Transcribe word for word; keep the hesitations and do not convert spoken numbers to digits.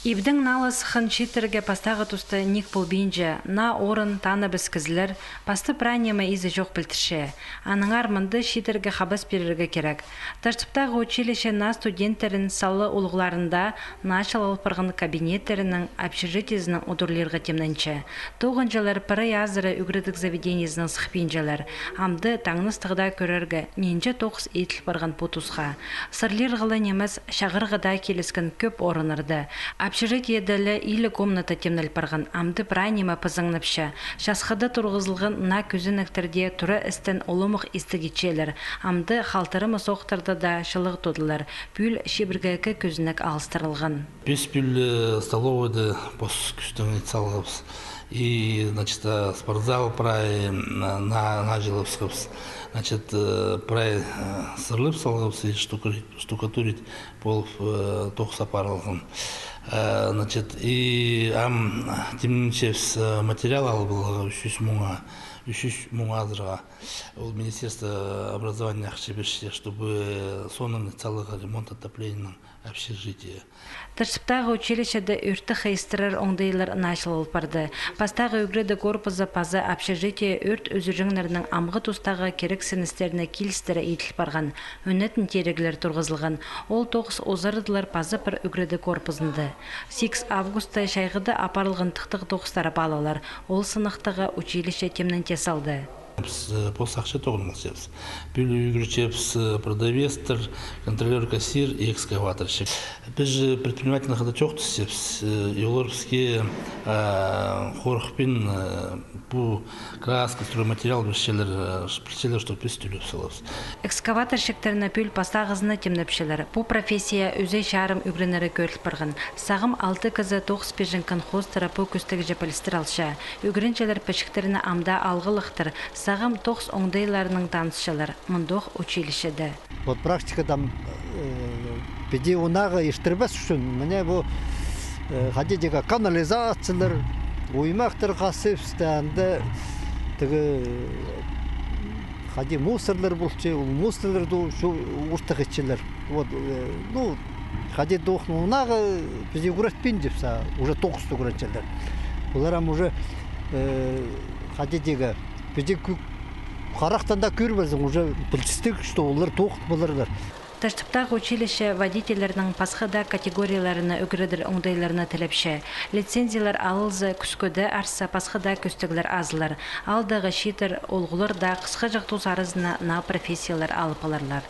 Ибдең налыс хын чииттерге пастағы туста ниик полбинча, наа орын таныбыс кізілер пасты прай ниме изі чох пілдірче. Аннаңар мында чииттерге хабас пирерге кирек. Тартыптағы училище наа студенттерін сала улуғларында, наа чыл алып парған кабинеттерінің, общежитиезінең удурлирға тимненче. Тоғынҷылар пірее азыра ӱгредіг заведениезінең сыхпинчалар. Амды таңнастығда кӧрерге, нинҷе тоғыс иділ парған пу тусха. Сырлирға ла нимес, чағырға даа киліскен кӧп орыннарда. Общежитиеде ле илиг комната тимнел парған, амды прай ниме пызыңнапча. Часхыда турғызылған наа кӧзенектерде тура істен оломох истіг итчелер. Амды халтырымас охтарда даа чылығ тудылар. Пӱӱл чибіргі ікі кӧзенек алыстырылған. Піс пӱӱл, э, столовыйда пос кӱстең ит салғабыс. И, значит, э, спортзал прай, м, на, наа чылыбысхабыс. Значит, э, прай, э, сырлап салғабыс и штукатурить, штукатурить полып, э, тоғыс апарылған. Э, значит, и ам тимненчебіс, э, материал алып аларға ӱс чӱс муңа, ӱс чӱс муңа азыра. Ол Министерство образования ахча пирче, чтобы, э, соонаң ит саларға ремонт отоплениенің общежития. Тартыптағы училищеде ӧртті хайыстырар оңдайлар наа чыл алып парды. Пастағы ӱгредіг корпузы паза общежитие ӧрт ӱзӱрҷеңнернің амғы тустағы кирексіністеріне килістіре иділ парған. Ӧнетін тиріглер турғызылған. Ол тоғыс узарадылар паза пір ӱгредіг корпузында. Сигіс августта чайғыда апарылған тыхтағ тоғыстар паалалар. Ол сынахтығ училище тимненте салды. Піс, э, пос ахча тоғынмалчабыс. Пӱӱл ӱгретчебіс, э, продавецтер, контролёр-кассир и экскаваторщик. Піс же предпринимательнең хада чоохтасчабыс, э, и олар піске, э, хорыхпин, э, пу краска, стройматериал пирчелер, э, ш-, пирчелер, чтоб піс тӧлеп салабыс. Экскаваторщиктерні пӱӱл пастағызына тимнепчелер. Пу профессия ӱзӧй чарым ӱгренері кӧріл парған. Сағам алты кізі тоғыс пирҷең колхозтары пу кӱстегҷе пілістір алча. Ӱгренҷілер пічіктерні ам даа алғылахтар, сағам тоғыс оңдайларынаң танысчалар мындох училищеде. Вот практикада, э, піди оңнағ иртірбес ӱчӱн, мына пу, э, хайди тирге, канализациялар, оймахтар хазыбысты, анда тігі, э, хайди мусорлар полча, ол мусорларды чо-, ортых итчелер. Вот, э, ну, хайди тоғыс оңнағ, э, пісті ӱгретпинче пісті, уже тоғыс ӱгренҷілер. Олар ам уже, э, хайди тирге, пісті кӧ-, харахтаң даа кӧрібізең, уже пілдістіг, что олар тоғыс поларлар. Тартыптағы училище водительлернің пасха даа категорияларына ӱгредер оңдайларны тілепче. Лицензиялар алылза, кӱскӱді артса, пасха даа кӧстеглер азылар. Аалдағы чииттер, олғылар даа хысхаҷах тус аразына наа профессиялар алып аларлар.